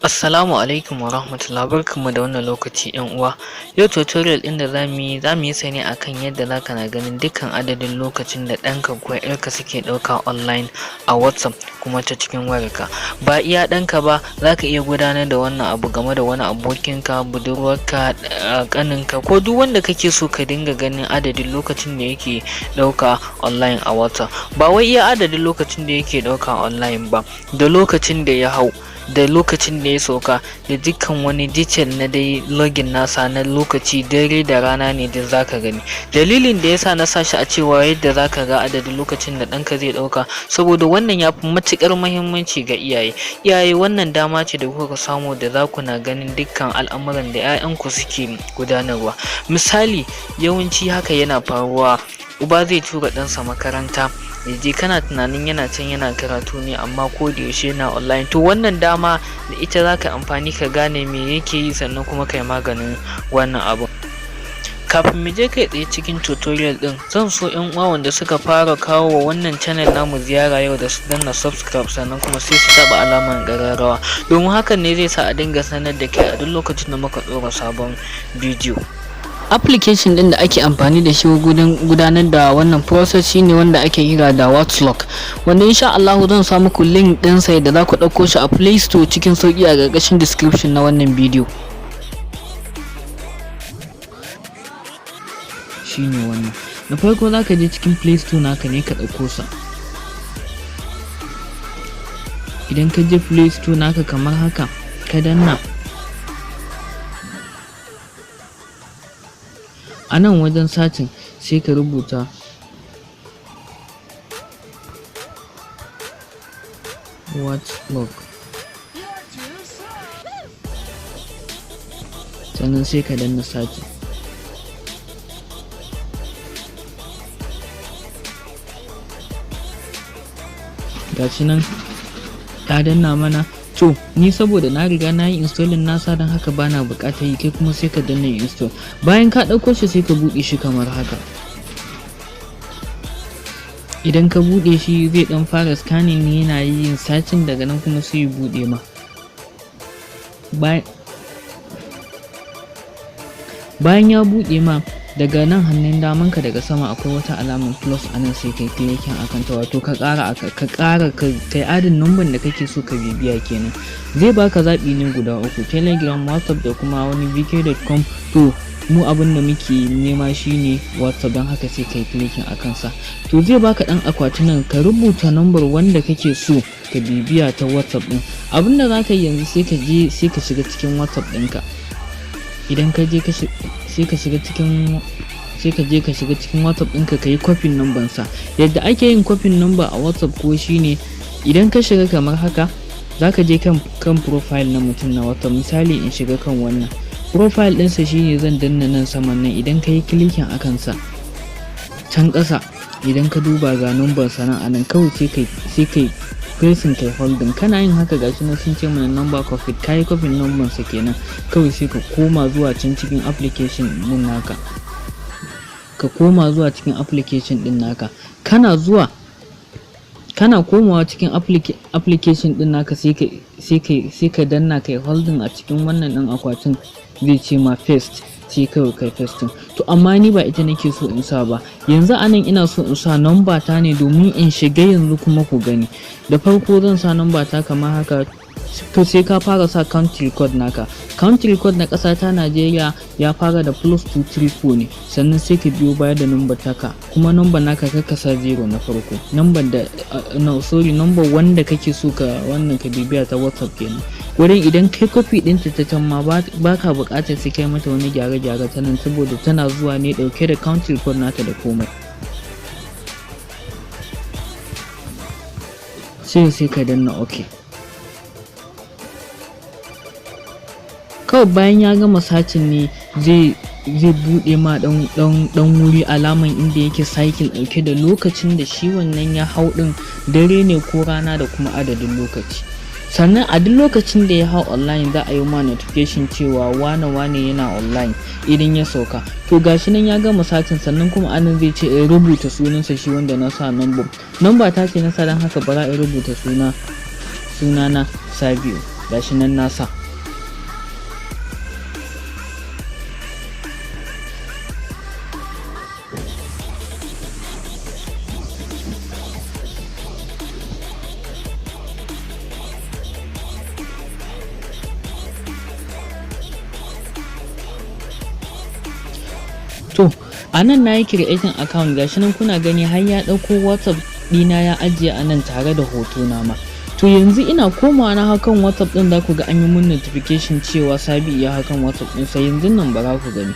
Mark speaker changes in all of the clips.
Speaker 1: Assalamu alaikum wa rahmatullah, barkanmu da wannan lokaci, 'yan uwa. Yau tutorial ɗin da zamu yi, zamu yi sa ne akan yadda zaka na ganin dukkan adadin lokacin da ɗanka ko 'yarka suke ɗauka online a WhatsApp, kuma ta cikin wayarka. Ba iya ɗanka ba, zaka iya gudanar da wannan abu game da wani abokinka, budurwarka, ƙaninka, ko duk wanda kake so ka dinga ganin adadin lokacin da yake ɗauka online a WhatsApp. Ba wai iya adadin lokacin da yake ɗauka online ba, da lokacin da ya hau, da lokacin da ya sauka, da dukkan wani detail na dai login nasa na lokaci, dare da rana ne, duk zaka gani. Dalilin da yasa na sa shi a cewa yadda zaka ga adadin lokacin da ɗanka zai ɗauka, saboda wannan ya fi matuƙar muhimmanci ga iyaye. Iyaye, wannan dama ce da kuka samu da za ku na ganin dukkan al'amuran da 'ya'yanku suke gudanarwa. Misali, yawanci haka yana faruwa: uba zai tura ɗansa makaranta ya je, kana tunanin yana can yana karatu ne, amma ko da yaushe yana online. To, wannan dama da ita zaka amfani ka gane me yake yi, sannan kuma kai maganin wannan abun. Kafin mu je kai tsaye cikin tutorial ɗin, zan so 'yan uwa wanda suka fara kawo wa wannan channel namu ziyara yau da su danna subscribe, sannan kuma sai su taɓa alamar ƙararrawa, domin hakan ne zai sa a dinga sanar da kai a duk lokacin da muka ɗora sabon bidiyo. Application ɗin da ake amfani da shi gurin gudanar da wannan process shine wanda ake kira da WhatsLock, wanda insha Allah zan sa muku link ɗinsa da za ku ɗauko shi a Play Store cikin sauƙi a ƙarƙashin description na wannan bidiyo. Shine wannan. Da farko za ka je cikin Play Store naka ne ka ɗauko sa. Idan ka je Play Store naka kamar haka, ka danna a nan wajen searching, sai ka rubuta WhatsLock, sannan sai ka danna searching. Gashi nan ta danna mana. To, ni saboda na riga na yi installing nasa, don haka bana buƙatar yi. Kai kuma sai ka danna install. Bayan ka ɗauko shi, sai ka buɗe shi kamar haka. Idan ka buɗe shi, zai ɗan fara scanning ne, yana yin searching, daga nan kuma sai ya buɗe ma. Bayan ya buɗe ma, daga nan hannun damanka daga sama akwai wata alamar plus a nan, sai kai clicking akan ta, wato ka ƙara kai adding number da kake so ka bibiya kenan. Zai baka zaɓi ne guda uku: Telegram, WhatsApp, da kuma wani vk.com. To, mu abin da muke nema shine WhatsApp, don haka sai kai clicking a kansa. To, zai baka ɗan akwatunan ka rubuta number wanda kake so ka bibiya ta WhatsApp ɗin. Abin da za ka yi yanzu, sai ka je sai ka shiga cikin WhatsApp ɗinka. Idan ka je sai ka shiga cikin sai ka je ka shiga cikin WhatsApp ɗinka, ka yi kwafin number sa. Yadda ake yin kwafin number a WhatsApp ko shine, idan ka shiga kamar haka, zaka je kan profile na mutum na WhatsApp. Misali, in shiga kan wannan profile ɗinsa, shine zan danna nan saman nan. Idan ka yi clicking akan sa, can ƙasa idan ka duba, ga number sa nan a nan. Kawai sai kai pressing, kai holding. Kana yin haka, gashi nan sun ce mana "number copied". Kai copy number sa kenan. Kawai sai ka koma zuwa can cikin application din naka. Ka koma zuwa cikin application din naka. Kana zuwa, kana komawa cikin application din naka, sai ka danna, kai holding a cikin wannan din akwatin, zai ce ma "paste", sai kawai kai pasting. To, amma ni ba ita nake so in sa ba yanzu anan. Ina so in sa number ta ne domin in shiga yanzu kuma ku gani. Da farko zan sa number ta kamar haka. To, sai ka fara sa country code naka. Country code na ƙasa ta Najeriya ya fara da +234 ne, sannan sai ka biyo baya da number taka. Kuma number naka ka sa 0 na farko, number da no, sorry, number wanda kake so ka wannan ka bibiya ta WhatsApp kenan. Wurin idan kai copy ɗinta ta can ma, ba ka buƙatar sai kai mata wani gyare-gyare ta nan, saboda tana zuwa ne ɗauke da country code nata da komai. Sai ka danna OK. Kawai bayan ya gama searching ne zai buɗe ma dan wuri, alaman inda yake cycle ɗauke da lokacin da shi wannan ya hau ɗin, dare ne ko rana, da kuma adadin lokaci. Sannan a duk lokacin da ya hau online, za a yi ma notification cewa wane wane yana online. Idan ya sauka, to gashi nan ya gama searching. Sannan kuma anan zai ce in rubuta sunansa, shi wanda na sa number. Number ta ce na sa, don haka bara in rubuta sunana Sabiu. Gashi nan na sa. To, a nan na yi creating account, gashi nan kuna gani, har ya ɗauko WhatsApp ɗina ya ajiye a nan tare da hoto na ma. To, yanzu ina komawa na hakan WhatsApp ɗin, za ku ga an yi mun notification cewa Sabi ya hakan WhatsApp ɗin. Sai yanzu nan ba za ku gani.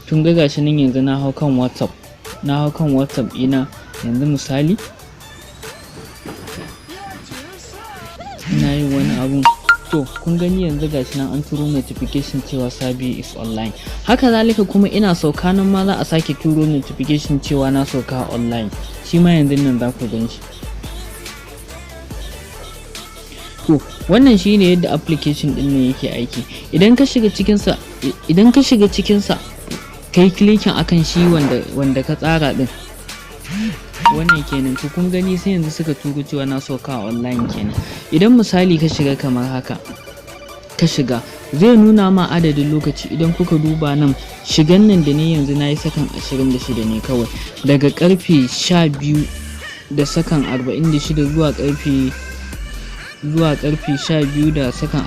Speaker 1: Tun ga gashi nan yanzu na hau kan WhatsApp. Na hau kan WhatsApp ɗina yanzu, misali ina yin wani abun. To, kun gani yanzu gashi nan an turo notification cewa Sabi is online. Haka zalika kuma ina sauka nan ma za a sake turo notification cewa na sauka online. Shi ma yanzu nan za ku gan shi. To, wannan shine yadda application din nan yake aiki. Idan ka shiga cikin sa, kai clicking akan shi wanda ka tsara din, wannan kenan. To, kun gani, sai yanzu suka turo cewa na sauka a online kenan. Idan misali ka shiga kamar haka, ka shiga, zai nuna ma adadin lokaci. Idan kuka duba nan, shigan nan da ne yanzu na yi sakan 26 ne kawai, daga karfe 12 da sakan 46 zuwa karfe 12 da sakan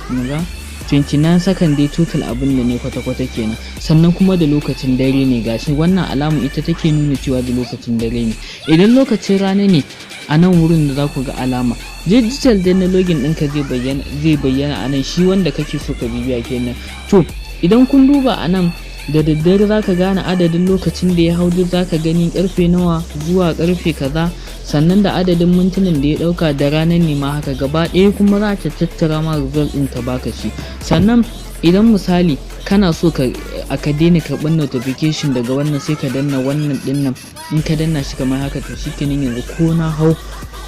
Speaker 1: 40, 29 second dai total abin da ne kwata-kwata kenan. Sannan kuma da lokacin dare ne, gashi wannan alamu ita take nuna cewa da lokacin dare ne. Idan lokacin rana ne, a nan wurin da za ku ga alama digital dai na login ɗinka zai bayyana a nan, shi wanda kake so ka bibiya kenan. To, idan kun duba a nan, da daddare za ka gane adadin lokacin da ya hau, duk za ka gani karfe nawa zuwa karfe kaza, sannan da adadin mintunan da ya dauka. Da ranar ne ma haka gaba ɗaya, kuma za ta tattara ma result ɗin ta baka shi. Sannan idan misali kana so ka aka daina karɓar notification daga wannan, sai ka danna wannan ɗin nan. In ka danna shi kamar haka, to shikenan, yanzu ko na hau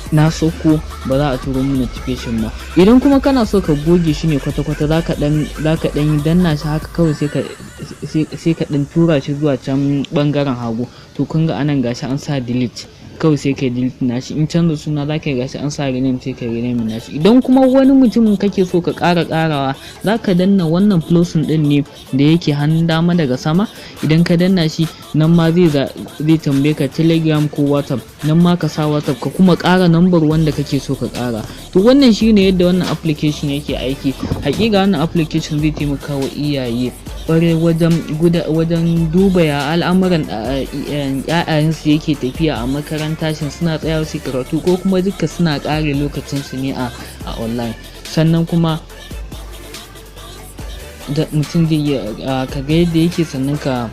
Speaker 1: na sauko ba za a turo min notification ba. Idan kuma kana so ka goge shi ne kwata-kwata, zaka dan yi danna shi haka kawai, sai ka dan tura shi zuwa can bangaren hagu. To, kun ga anan gashi an sa delete, kawai sai kai delete nashi. In canza suna za ka yi, gashi an sa rename, sai kai rename nashi. Idan kuma wani mutumin kake so ka ƙara ƙarawa, za ka danna wannan plus ɗin ne da yake hannun dama daga sama. Idan ka danna shi, nan ma zai tambaye ka Telegram ko WhatsApp, nan ma ka sa WhatsApp, ka kuma ƙara number wanda kake so ka ƙara. To, wannan shine yadda wannan application yake aiki. Hakika wannan application zai taimaka wa iyaye kwarai wajen duba ya al'amuran ƴaƴayensu yake tafiya a makaranta, shin suna tsayawa su karatu ko kuma duka suna ƙare lokacinsu ne a online. Sannan kuma da mutum zai iya ka ga yadda yake, sannan ka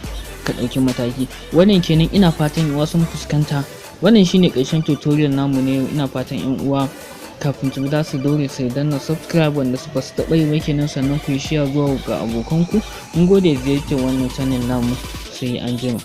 Speaker 1: ɗauki mataki. Wannan kenan. Ina fatan uwa sun fuskanta. Wannan shine ƙarshen tutorial namu ne. Ina fatan yan uwa kafin su za su daure su danna subscribe, wanda su basu taɓa yi ba kenan, sannan ku yi share zuwa ga abokanku. Mun gode ziyartar wannan channel namu. Sai an jima.